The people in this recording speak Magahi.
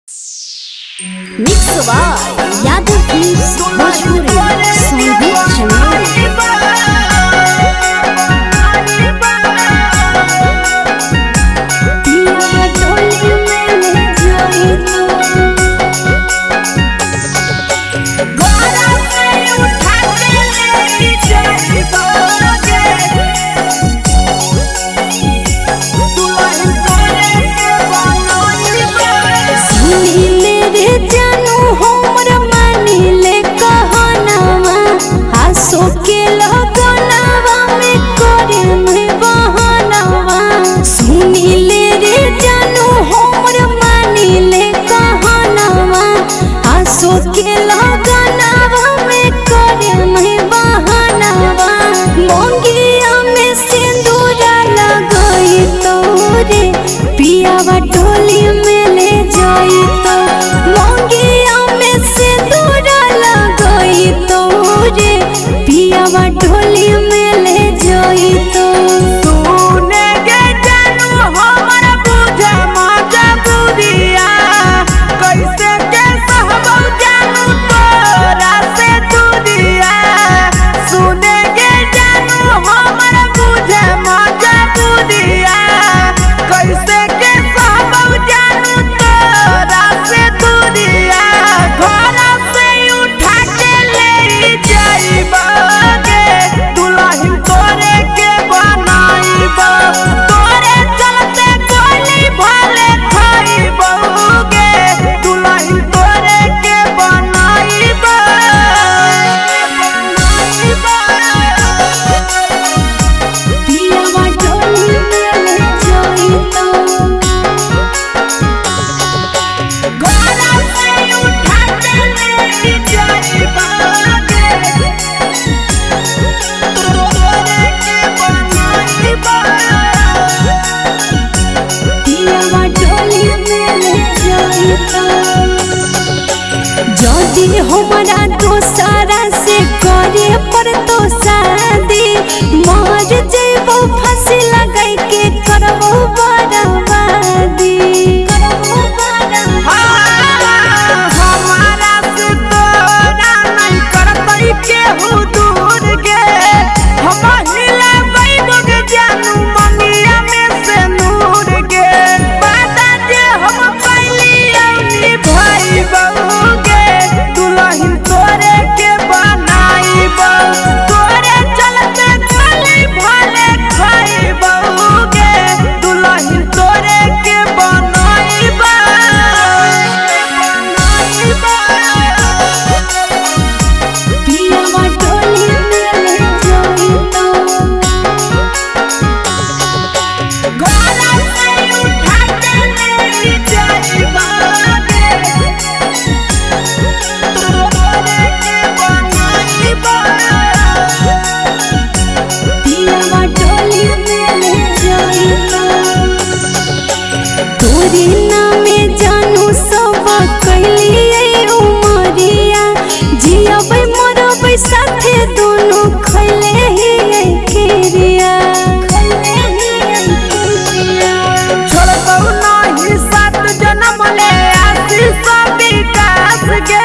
Mix by Yadav films Bhojpuri Sandeep Chandel. पिया डोली में ले जाई तो सुनिले रे जानू हमर मानिले कहनावा आसो के लगनावा में करे में बहनावा। सुनिले रे जानू हमर मानिले कहनावा आसो के लगनावा में करे में बहनावा। मोंगिया में सिंदूरा लगई तोरे पियावा डोली में ले जाई तो मोंगिया में सिंदूरा लगई तोरे पियावा डोली में ले जाई तो। पियावा डोली में ले जाई तो। पियावा डोली में ले जाई तो। जदि हमरा दोसरा से करे पर तो शादी मर जइबो फांसी लगाई के करबो बर्बादी। करबो पियावा डोली में ले जाई तो। पियावा डोली में ले जाई तो। तोरी नामे जानू सब कैलिए उमरिया जियबै मरबै साथे दोनों खैले ही केरिया। खैले ही केरिया। जन्म ले आशीष विकास गे।